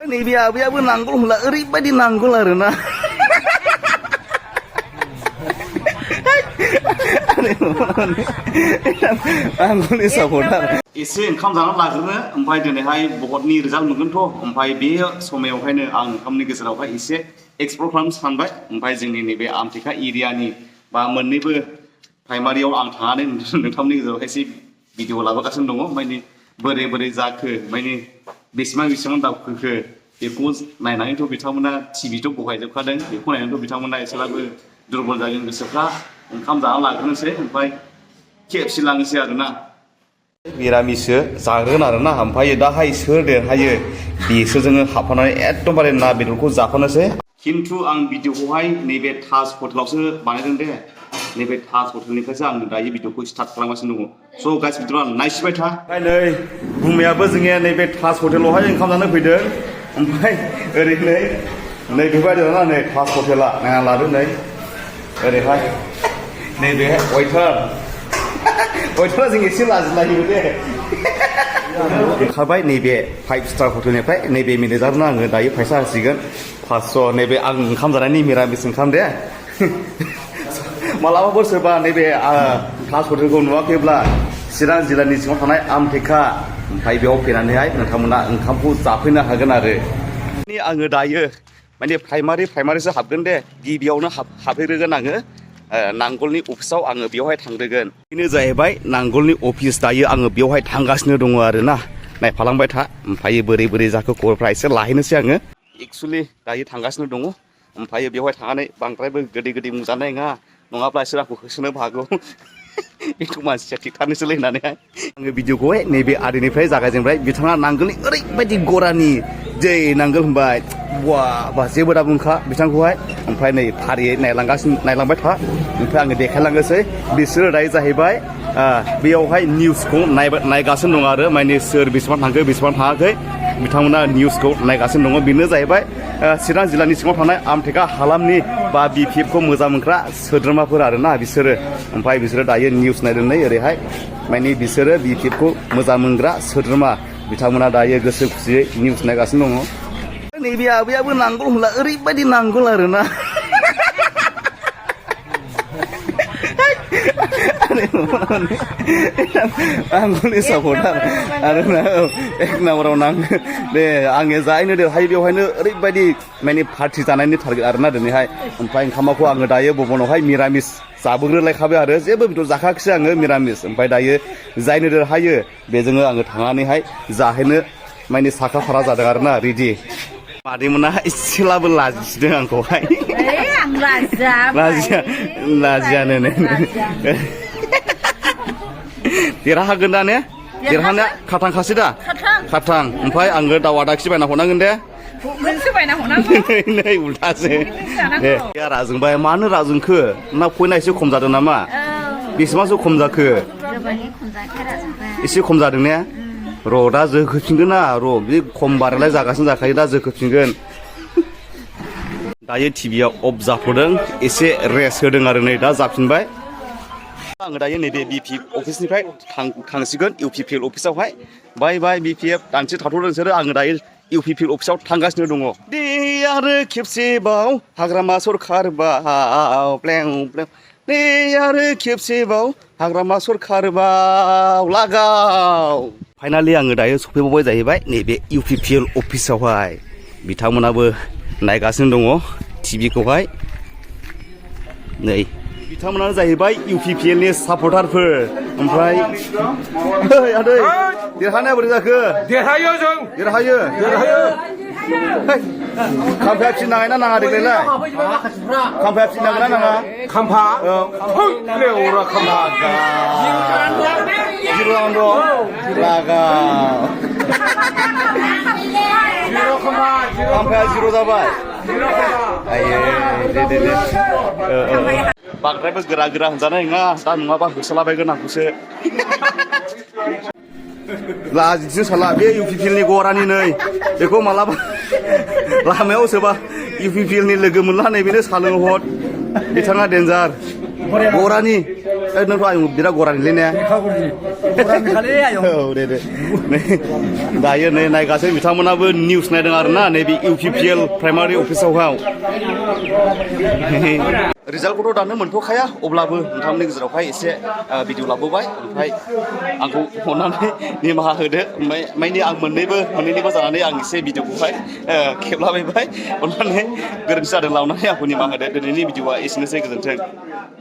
नैबे आबैयाबो नांगोल होनला ओरैबायदि नांगोल आरोना नांगोलनि सापर्टार एसे ओंखाम जानानै लाग्रोनो ओमफ्राय दिनैहाय भटनि रिजाल्ट मोनगोनथ' ओमफ्राय बे समायावहायनो आं ओंखामनि गेजेरावहाय एसे एक्सप्लर खालामनो सानबाय ओमफ्राय जोंनि नैबे आमथेखा एरियानि बा मोननैबो प्राइमारियाव आं थांनानै नोंथांमोननि गेजेरावहाय एसे भिडिअ लाबोगासिनो दङ माने बोरै बोरै जाखो माने बेसेबां दावखोखो बेखौ नायनानैथ' बिथांमोना टिभिथ' बहायजोबखादों बेखौ नायनानैथ' बिथांमोना एसेब्लाबो दुरबल जागोन गोसोफ्रा ओंखाम जाना लाग्रोनोसै ओमफ्राय खेबसे लांनोसै आरोना मिरामिससो जाग्रोगोन आरोना ओमफ्राय दाहाय सोर देरहायो बिसोरजों हाबफानानै एकदमबारे ना बेदरखौ जाफानोसै खिन्थु आं भिडिअखौहाय नैबे ताज हटेलावसो बानायदों दे नैबे ताज हटेलनिफ्रायसो आं दायो भिडिअखौ स्टार्ट खालामगासिनो दङ स' गाइस भिडिअआ नायसिबाय था नै बुंनायाबो जोंनिया नैबे ताज हटेलावहाय ओंखाम जानो फैदों ओमफ्राय ओरैनो नै बेबायदि आरोना नै ताज हटेला नायना लादो नै ओरैहाय नैबे वेटारा जों एसे लाजिलायो दे ओंखारबाय नैबे 5 स्टार हटेलनिफ्राय नैबे मेनेजारनो आङो दायो फैसा होसिगोन 500 नैबे आं ओंखाम जानायनि मिरामिस ओंखाम दे मालाबाफोर सोरबा नैबे ताज हटेलखौ नुवाखैब्ला चिरां जिल्लानि सिङाव थानाय आमथेखा ओमफ्राय बेयाव फैनानैहाय नोंथांमोना ओंखामखौ जाफैनो हागोन आरो आङो दायो माने प्राइमारिसो हाबगोन दे गिबियावनो हाबहैग्रोगोन आङो नांगोलनि अफिसाव आङो बेवहाय थांग्रोगोन बेनो जाहैबाय नांगोलनि अफिस दायो आङो बेवहाय थांगासिनो दङ आरोना नायफालांबाय था ओमफ्राय बोरै बोरै जाखो खबरफ्रा एसे लाहैनोसै आङो एक्सुवेलि दायो थांगासिनो दङ ओमफ्राय बेवहाय थांनानै बांद्रायबो गोदै मुजानाय नङा नङाब्ला बिसोर आंखौ होसोनोबो हागौ बेखौ मानसिया थिगथारनोसैलै होननानैहाय आङो भिडिअखौहाय नैबे आदैनिफ्राय जागायजेनबाय बिथाङा नांगोलनि ओरैबायदि गरानि जै नांगोल होनबाय बा जेबो दा बुंखा बिथांखौहाय ओमफ्राय नै फारियै नायलांबाय था ओमफ्राय आङो देखायलांनोसै बिसोरो दायो जाहैबाय बेयावहाय निउसखौ नायगासिनो दङ आरो माने सोर बेसेबां थांखो बेसेबां थाङाखै बिथांमोना निउसखौ नायगासिनो दङ बेनो जाहैबाय चिरां जिल्लानि सिङाव थानाय आमथेखा हालामनि बा BPFखौ मोजां मोनग्रा सोद्रोमाफोर आरोना बिसोरो ओमफ्राय बिसोरो दायो निउस नायदों नै ओरैहाय माने बिसोरो BPFखौ मोजां मोनग्रा सोद्रोमा बिथांमोना दायो गोसो खुसियै निउस नायगासिनो दङ नैबे आबैयाबो नांगोल होनला ओरैबायदि नांगोल आरोना नांगोलनि सापर्टार आरोना एक नाम्बाराव नांगो दे आङो जायनो देरहायो बेवहायनो ओरैबायदि माने पार्टि जानायनि टारगेट आरोना दिनैहाय ओमफ्राय ओंखामखौ आङो दायो भबनावहाय मिरामिस जाबोग्रोलायखाबाय आरो जेबो बेदर जाखायाखिसै आङो मिरामिस ओमफ्राय दायो जायनो देरहायो बेजोंनो आङो थांनानैहाय जाहैनो माने साखा फारा जादों आरोना रेडि मादैमोना एसेब्लाबो लाजिदों आंखौहाय लाजियानो देरहागोन दा ने देरहानाया खाथांखासै दा खाथां ओमफ्राय आङो दाउ आदाखि बायना हरनांगोन दे नै उल्थासो दे राजोंबाय मानो राजोंखो ना फयना एसे खम जादों नामा बेसेबांसो खम जाखो एसे खम जादों ने र' दा जोखोफिनगोन ना र' बे खम बारायलाय जागासिनो जाखायो दा जोखोफिनगोन दायो टिभिया अफ जाथ'दों एसे रेस्ट होदों आरो नै दा जाफिनबाय आङो दायो नैबे BPF अफिसनिफ्राय थांसिगोन UPPL अफिसावहाय बाय BPF दानसे थाथ'दों नोंसोरो आङो दायो UPPL अफिसाव थांगासिनो दङ दे आरो खेबसेबाव हाग्रामा सरखार बाव प्लें दे आरो खेबसेबाव हाग्रामा सरखार बाव लागाव फाइनालि आङो दायो सफैबावबाय जाहैबाय नैबे UPPL अफिसावहाय बिथांमोनाबो नायगासिनो दङ टिभिखौहाय नै बिथांमोनानो जाहैबाय UPPLनि सापर्टारफोर ओमफ्राय आदै देरहानाया बोरै जाखो देरहायो जों देरहायो खाम्फाया फिसिनाङा नाङा देग्लायलाय खाम्फाया फिसिनांगोन ना नाङा खाम्फा लेवरा खाम्फा जिर' राउन्ड लागा खाम्फाया जिर' जाबाय दे बांद्रायबो गोरा होनजानाय नङा दा नङाबा होसोलाबायगोन आंखौसो लाजिनो साला बे UPPLनि गरानि नै बेखौ मालाबा लामायाव सोरबा UPPLनि लोगो मोनला नै बेनो सालों हद बिथाङा डेन्जार गरानि नोंथ' आं बिराद गरानिलै ने औ दे दायो नै नायगासिनो बिथांमोनाबो निउस नायदों आरोना नैबे UPPL प्राइमारि अफिसावहाय रिजाल्टखौथ' दानो मोनथ'खाया अब्लाबो नोंथांमोननि गेजेरावहाय एसे भिडिअ लाबोबाय ओमफ्राय आंखौ अननानै निमाहा होदो माने आं मोननैबो जानानै आं एसे भिडिअखौहाय खेबलाबायबाय अननानै गोरोन्थि जादों लावनानै आंखौ निमाहा होदो दिनैनि भिडिअआ एसेनोसै गोजोन्थों